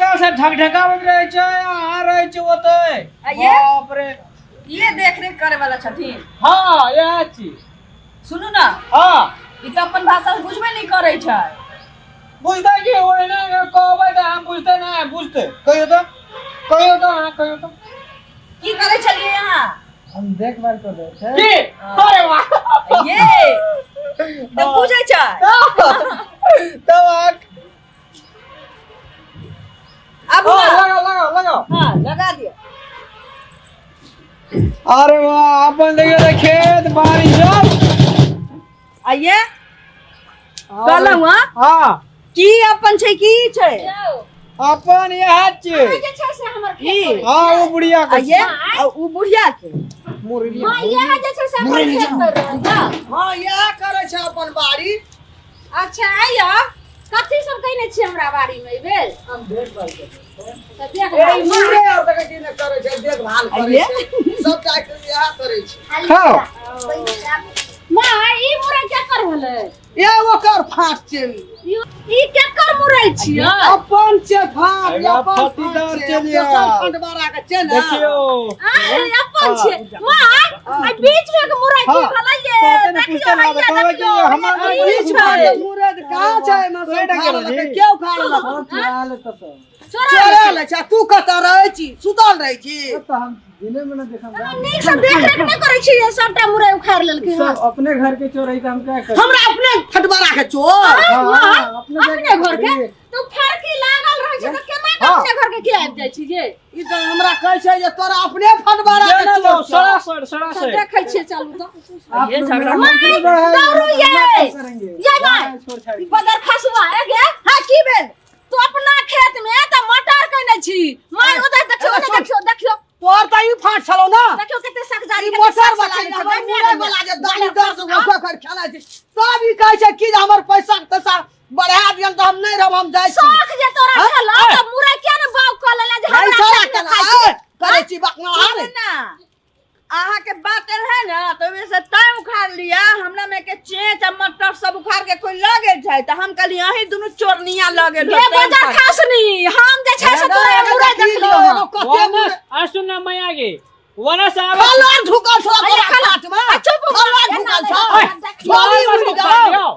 काल से ढकढकाबैत रहै छै अहाँ रहै छै ओतै। आ ये? बाप रे। ये देख रेख करे वाला छथिन। हाँ, इएह छी। सुनू ना। हाँ। ई तऽ अपन भाषा बुझबे नहि करै छै। बुझतै कि ओहिना कहबै तऽ अहाँ बुझतै नहि बुझतै। कहियौ तऽ, कहियौ तऽ, अहाँ कहियौ तऽ। की करै छलियै अहाँ? हम देखभाल कर रहल छै। की? अरे वाह! ये तऽ बुझै छै। तब अहाँ आबू हाँ, ना। लगाओ लगाओ लगाओ। हाँ, लगा दिअ। अरे वाह, अपन देखियौ तऽ खेत बाड़ी सब। आइए कहलहुँ हँ हाँ। की अपन छै की छै? अपन इएह छियै। जे छै से हमर ई खेत। हाँ, ओ बुढ़िया के। आइए आ उ बुढ़िया के। माँ, इएह जे छै से हमर खेत कर रहल छै। हाँ, इएह करै छै अपन बाड़ी। अच्छा आइयो कथी सब कहिने छियै हमरा बाड़ी में एहि बेर? हम देखभाल करै छियै। तऽ देखभाल ए, मुरे और देखै छी ने करै छै, देखभाल करै छै। सब जाके इएह करै छै। खाओ। माँ, ई मुरै केकर भेलै? ए, ओकर फाट छै। ई केकर मुरै छियै? अपन छै फाट, अरे अपन फटीदार फाट छै। छै लिया। दोसर फटबारा के छै ने। देखियौ। आय, अपन छै। माँ, आ बीच में के मुरै की हाँ। भेलै ये? कहते ने देखियौ पूछते ना, हैया, कहबै कि देखियौ, हमर हैया, की बीच में छै? के मुरै तऽ कहाँ छै एहिमे? सब तोड़ि खा गेल लेलकै, जी। केओ खा लेलक? सब चुरा लेतौ सब। चोरा चोरा लै छै। तू कतऽ रहै छी? सुतल रहै छी? तऽ हम दिने में ना देखम। नीक से देख रेख नहि करै छी, सबटा मुरै उखाड़ि लेलकै। सब अपने घर के चोर है तऽ हम क्या करी? हमरा अपने फटबारा के चोर। हाँ, माँ, अपने अपने घर के करी। तो फरकी लागल रहै छै तऽ केना के हाँ। अपने घर के के आबि जाइ छी जे? ई तऽ हमरा कहै छै जे तोरा अपने फटबारा के ना चोर लो, छौ। सड़ा सड़ सड़ा सब से। देखै छियै, चलू तऽ। आप ये लोग झगड़ा मेरा माँ, मंत्री बढ़ाए, दौड़ू हम ये। क्या करेंगे? ये माँ। छोड़ छाड़ के। बदर खसुआ ए गे। हाँ, की भेल? तू अपना खेत में तऽ मटर कने छी। माय, उधर देखियौ, ए, ओने सुन। देखियौ, देखियौ। तोहर तऽ ई फाट छलौ ना। देखियौ कते सकजारी ई कते मोटर सक वाला सकेने ई छै, हमर गै, मुरै वाला जे दाली दर से उखड़ उखड़ खेलाइ छै, तब ई कहै छै कि जे हमर पैसा के तैसा बढ़ा दियन तऽ हम नहि रहब, हम जाइ छी। शौक जे तोरा हाँ? छलौ तऽ मुरै किया ने बाग कऽ लेले जे नहीं हमरा छोड़ा खेत में केना, खाइ छी? ए, करै छी बकनाहार। सुनू ना, अहाँके बात रहै ने तऽ ओहिमे से तैं उखाड़ लिअ। हमरा में के चेंच आ मटर सब उखाड़ के कोई लऽ गेल छै तऽ हम कहलियै अहीं दुनू चोरनिया लऽ गेल गे होतै। बजर खसनी, हम जे छै से तोरा मुरै देखलियौ हँ। एगो कते वनस आ सुन ना मैया गे, वनस आबै। खलर ढुकल छौ अरे तोरा खलर। फाट में। आ चुप हो, खलर एना ढुकल नहि, छौ। देखियौ। झोली उड़ि उखाड़ गेलौ। लियौ।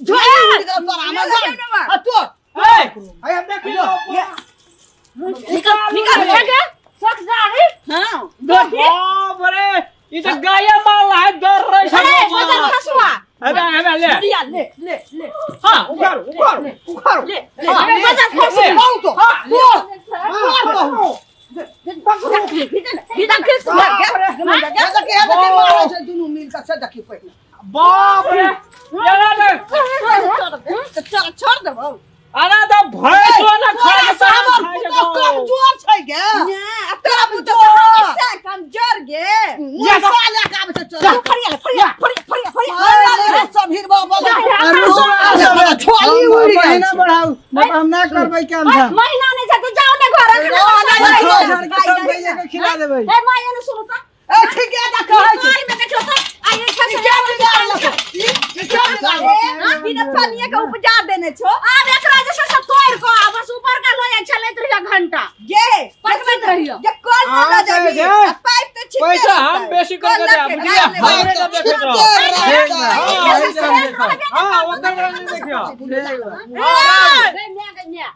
झोली उड़ि गेलौ तोरा में। आ तोर। ए, अरे हम देखियौ। निकल निकल ए गे, सक जारी। हाँ। बाप रे, ई तऽ गाये मारल है, डर रहै छै। अरे बजर खसुआ। हेबे हेबे ले। लिअ, ले ले ले। हाँ, उखाड़ू उखाड़ू उखाड़ू। ले। अरे बजर खसनी। कहू तो। तोर। तोर कहू। देखी। हे देखी, हे देखी, मारै छै दुनू मिल कऽ से देखी पहिने। बाप रे, एना ने। चल, छोड़ देबौ। अरे तऽ भैंसो ने खाय तोरा के से हमर खाय के पुतोह कमजोर छै गे। ना, आ तोरा पुतोह से कमजोर गे। मुसा लए कऽ आबै छै चोरा। फरिया ले, फरिया फरिया फरिया फरिया। अरे सब हिरबा बोले। अरे छोली उड़ि गेल महीना छै। बढ़ाऊ, नहीं तो हम ना करबै काम धाम। महीना नहि छै तऽ जाउ ने घर। एखने नहि, छोड़ नहि, छाड़ के सब भैया के खिला देबै। ए माय, एने सुनू तऽ। ए, ठीके तऽ कहै छै। बाड़ी में देखियौ तऽ आ ई छै ई के बिगाड़लको? ई के बिगाड़लको? बिना पानिये के उपजा देने छो। आब एकरा जे छै से तोड़ि कऽ आ बस ऊपर का लऽ जाइ छलैत रहियो घंटा। गे पटबैत रहियो। जे कल न हाँ, लऽ जेबही, गे। आ पाइप तऽ छिटते पैसा हम रहतै। बेसी कर कल के लऽ देब, के बुझलियै? गाय लेबै। हमरे तऽ देखैत रहो। छिटते रहतै। हाँ, वही सब देखो। हाँ, ओकर बड़ा नहीं देखियो। ठीक बा। गै माय, गै माय।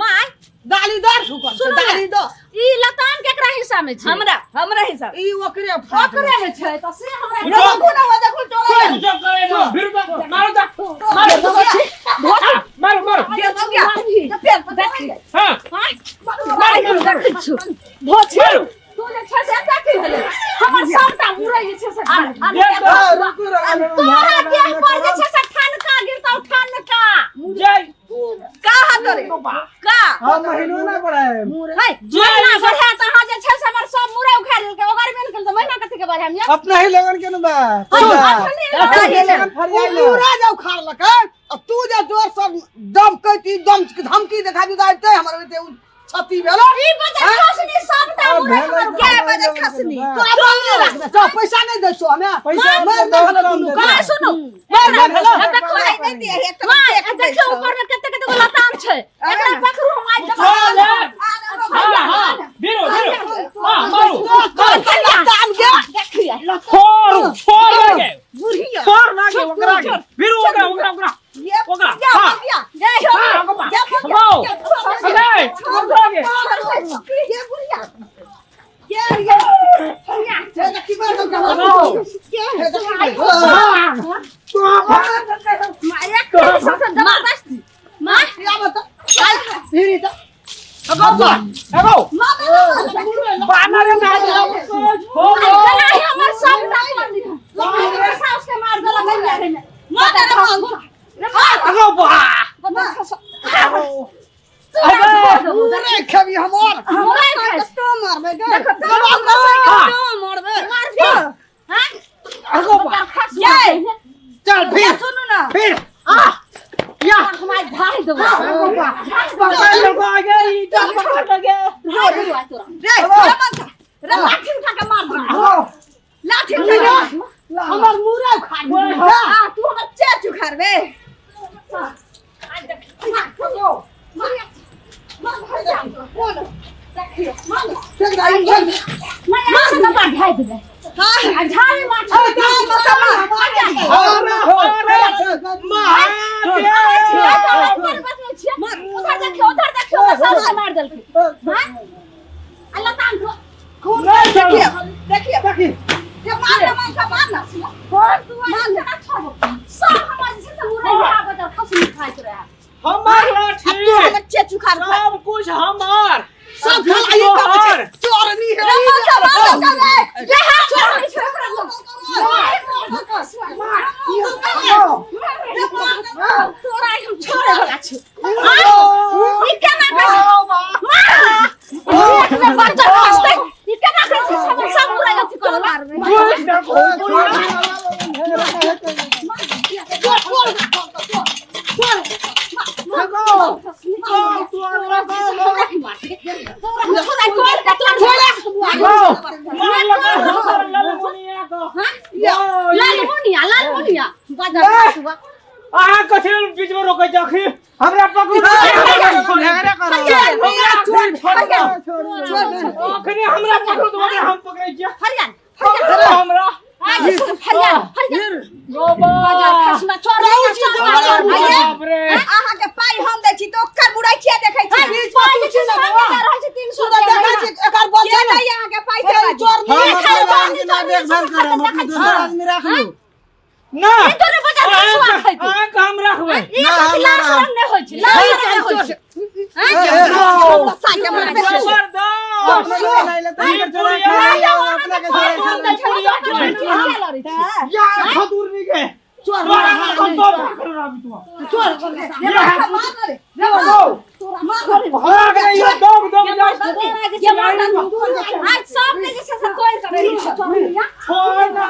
माय, दाली दर ठुकल छै, सुनू ने। दाली दर। ई लताम केकरा हिस्सा में छै? हमरा हमरा हिसाब ई ओकरे फाट ओकरे में छै तऽ से हमरा उठो। देखू ना, वो देखू चोरा गेल। जो करे ना, भिड़ दो, मारो दो, मारो, हाँ, मारो, मारो, देखू क्या? तऽ फेर पता नहीं। हाँ, मारो, देखै छियौ। भोज मारो। तू जे छै से एतऽ की भेलै? हमर सबटा मुरै जे छै से खा लेलकै। देख तो, आ, रुकू रुकू, तोरा देह पर जे छै से ठनका गिरतौ, ठनका। जय, का हाथ रे? का? हाँ, महीनो ना बढ़ाए। है, महीना बढ़ा तऽ अहाँ जे छै से हमर सब मुरै उखाड़ि लेलकै, ओकर बेन केलकै तऽ महीना कथी के बढ़ायब यै? अपना ही लगन के न बा पैसा। अखने अपना ही लगा लगन फरियाई उ लो। मुरा जे उखाड़लकै, आ तू जे जोर से दमकैती, दम धमकी देखा दी तऽ आबिते हमर ओते उ क्षति भेलो। ई बजर खसनी सबटा आ, मुरै भेलै हमर तऽ के बजर खसनी। तोरा बाल नहि राखबे तो पैसा नहि दै छौ हमे। पैसा मार बहुत नहि कम दुनू देतौ। का सुनू मार नहि भेलो। देखो पाइ नहि दिए हे तऽ माय देख दै देखियो छौ। ऊपर में कते कते गो लताम छै। एकरा पकड़ू हम आज चल ले। हां हां बीरो बीरो हां मारू। लताम गे। देखिए फोड़ फोड़ गे। बुढ़िया फोड़ ना गे ओकरा गे बीरो ओकरा ओकरा ओकरा ये ओकरा, या हाँ। या हां ओकरा हमाओ अरे ओकरा गे। ये बुढ़िया ये ये हे देखी मार दौ हमाओ। हे देखी माया सबसे जबरदस्ती मां या बता हिरी त अगो अगो बानर ना छोड़। नहीं हमर सब ना कर दी हमर सास के मार देलक रे मार रे मार। अगो बा अरे मुरे खेबी हमर। मुरे खाइ तो मारबे गे। देखो तो तो मारबे। मार दे। हां अगो बा ये चल फिर सुनू ना। फिर आ या हम आज धाई देबो। पकड़ लो आगे ई तो पकड़ लगे। धाई देबो आज तोरा। रे रे मनसा रे लाठी उठा के मार दे। लाठी उठा के हमर मुरे उखाड़ दे। हां तू हमर चेच उखाड़बे। आज देख मार मार मार देखियो मार। चल दाई चल। मैं ऐसे ना मार धाई देबे। हां आ झाड़ी मार। अरे अरे उधर देखियो उधर देखियो सास के मार देलकै। हां अल्लाह तान को खून देखिए देखिए देखी ये मार ना मनसा मार ना। और तू आज ना छोड़ो सब हमर जे से मुरई भागत और खसनी खाइत रहे। हमार अब तू लाठी हमर चेच उखाड़ खा। सब कुछ हमार सब खलाई का चोरनी है। रे मनसा मार ना रे। ये हाथ छोड़ तोरा हम छोड़े वाला छी। ई केना करै मार एक में बच्चा खसतै। ई केना करै छै हमर सब मुरई अथी करऽ मारबे। लाल मुनिया बाजार खसुआ। अहाँ कथी बीच में रोकै छी अखी हमरा पकड़ू। झगड़ा करो। अखने हमरा पकड़ू तो हम पकड़ै छियै। हरियान पकड़ू हमरा। हरियान हरियान बाजार खसना चोर चोर। बाप रे। अहाँ के पाइ हम दै छी तऽ ओकर बुराइ किया देखै छी? 300 देखै छी एकर बोल के छै ने दैया अहाँ के पाइ से बाजू? चोरनी हम अपना आदमी ना देखभाल करब, अपने दोसर आदमी राख लू। ना तोरे बाजार खसुआ खैतै। अहाँके हम राखबै। ई सब लाल रंग नहि होइ छै, लाल रंग नहि होइ छै। साके मारबे। जबरदस्त। अपना लोग नहीं लेते इनकर चोरा खा लिया, अपना के चोरा खा लिया। या खदूर नहीं के चोर तोरा हम तो पकड़ रहा तू। रे मनसा मार रे। रे मार रे। हमरा के ये दम दम जा। आज सबके जे छै से कोइ करै छै। छोड़ ना।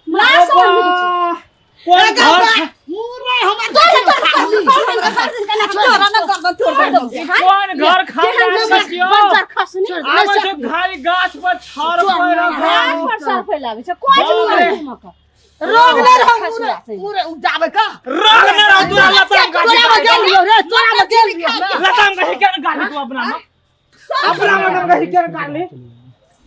लाल रंग होइ छै। कोई घर मुरे हमर तोरे तोरे तोरा ना करबो तोरा दो। कोन घर खा जाइ छियो? बज्जर खसनी। आबै छै घारी गाछ पर छड़ पर गाछ पर सर फैलाबै छै कोइ बाप रे। नहि घूमक रोग नहि रहौ मुरे मुरे उपजाबै का रंग न रह तोरा लताम गाछी तोरा में गेल लियो रे तोरा में गेल लियो। लताम गाछी केना गाली तू अपना में अपना में गाछी केना गाली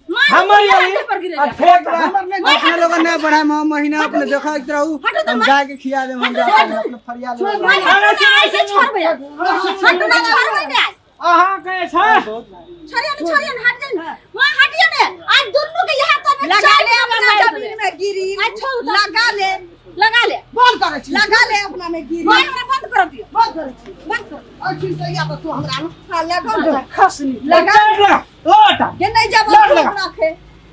हमर यही पर गिरे आ ठेक बा। हमर नहीं अपना लोग नहीं बढ़ाए हम महीना अपने देखत रहू हम जाके खिया देम हम जाके अपने फरिया लेब। अरे सुनै सुनू। छोड़बै हट ना छोड़बै ने आज। अहाँ के छै छोड़िए ने छोड़िए ने हट जाइए ने वहाँ हटिए ने आज दुनू के यहाँ तो लगा ले अपना जमीन में गिरी। आज छोड़ दो। लगा ले लगा ले बंद करै छी। लगा ले अपना में गिरी। मोबाइल हमरा बंद कर दियो। बंद करै छी। बंद कर। अखिन से या तऽ तू हमरा हाँ लगा ले। खसनी लगा लगा लौट के नहीं जब लगा, लगा। रखे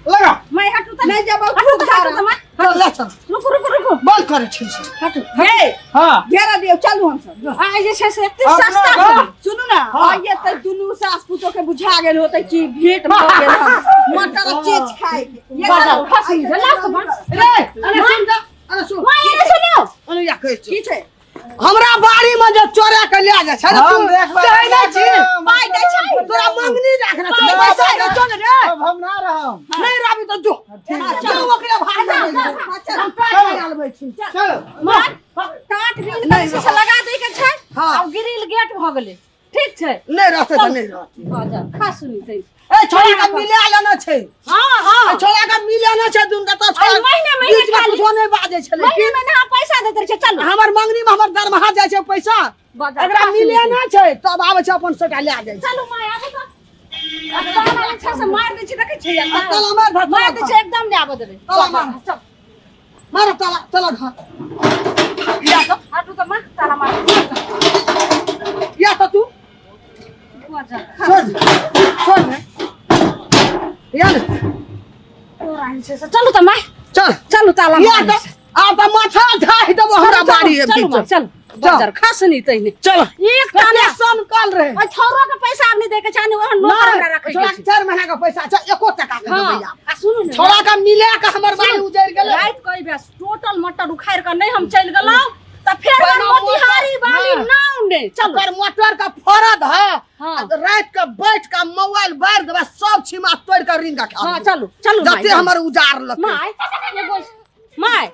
लगा मैं हटू त नहीं जब हटू खूब त हटू त झाड़ा। मैं चल ले चल। रुकू रुकू रुकू बंद करै छी। हटू हे हां घेरा दियो चलू हम सब। आ जे छै से एते अपना सस्ता घर। छै। सुनू ना। हाँ। आइए तऽ दुनू सास पुतोह के बुझा गेल होतै कि भेंट भऽ गेल हम मटर आ चेच खाए के। ये बाजार चलू। खसनी छै लास्ट बंद। रे अरे सुन त अरे सुन। मां ये सुनियो। अरे या कहै छी की छै? हमरा बाड़ी में जे चोरा के ले जाइ छै ने, हम तू देखबै, कहै नहि छी पाइ दै छै तोरा मंगनी राखना छै ना, पैसा दे चल रे अब हम ना रहम। नहीं रहबी तो जो जो ओकरे भाग हम काट आलबै छी। चलो। मार काट बिल नहि, के से लगा दै के छै। हाँ। आब ग्रिल गेट भऽ गेलै, ठीक छै? नहीं रहते तो नहीं रहते। भऽ जा खा सुनी तै। ए छोड़ा के मिले लेना छै। हाँ हाँ। ए छोड़ा के मिले ना छै दुन के तो छोड़ा अरे महीने महीने बीच में खाली। कुछो नहीं बाजै छलै। महीने महीने अहाँ पैसा दैत रहै छै। चलू। हमर मंगनी में हमर दरमाहा जाइ छै पैसा। बाजार एकरा खा मिले सुनी। ना छै तब आबै छै अपन सबटा लए जाइ छै। चलू माय, आबू तऽ। आ ताला जे छै से मारि दै छै, देखै छियै? आ ताला मार धर, मारि दै छै, एकदम नहि आबऽ देबै। ताला मार। चल। मार ताला, चल घर या तो। हटू तऽ मार, ताला मार। या तो तू बाजार। छोड़ दे, छोड़ दे या ने। तोरा ई छै से। चलू तऽ माय। चल। चलू, ताला या मार तो दै छै। आब तऽ माथा ढाहि देबो हमरा बाड़ी चलू बीच। माय, चलू। बाजार खा सुनी तहिने। चल। एक ताला सन कल रहे। ओहि छौरो के पैसा आब नहि दै के छै, ने ओहन नौकर हमरा रखै के छोड़ा छै। 4 महीना के पैसा छै, एको टका के हाँ देबै आब। आ सुनू ने। छोड़ा के मिला के हमर बाड़ी उजड़ गेलै। राति कहि बे टोटल मटर उखाड़ि कऽ नहि हम चलि गेलहुँ तऽ फेर पहिने मोतिहारी वाली नहि। नाम नहि। चलू। ओकर मोटर के फरद है। हाँ। राति के बैठ के मोबाइल बारि देबै, सब छिमा तोड़ के रिंग के खा हाँ लेबै। चलू चलू माय, जते चलू। हमर उजार लग माय, एगो माय।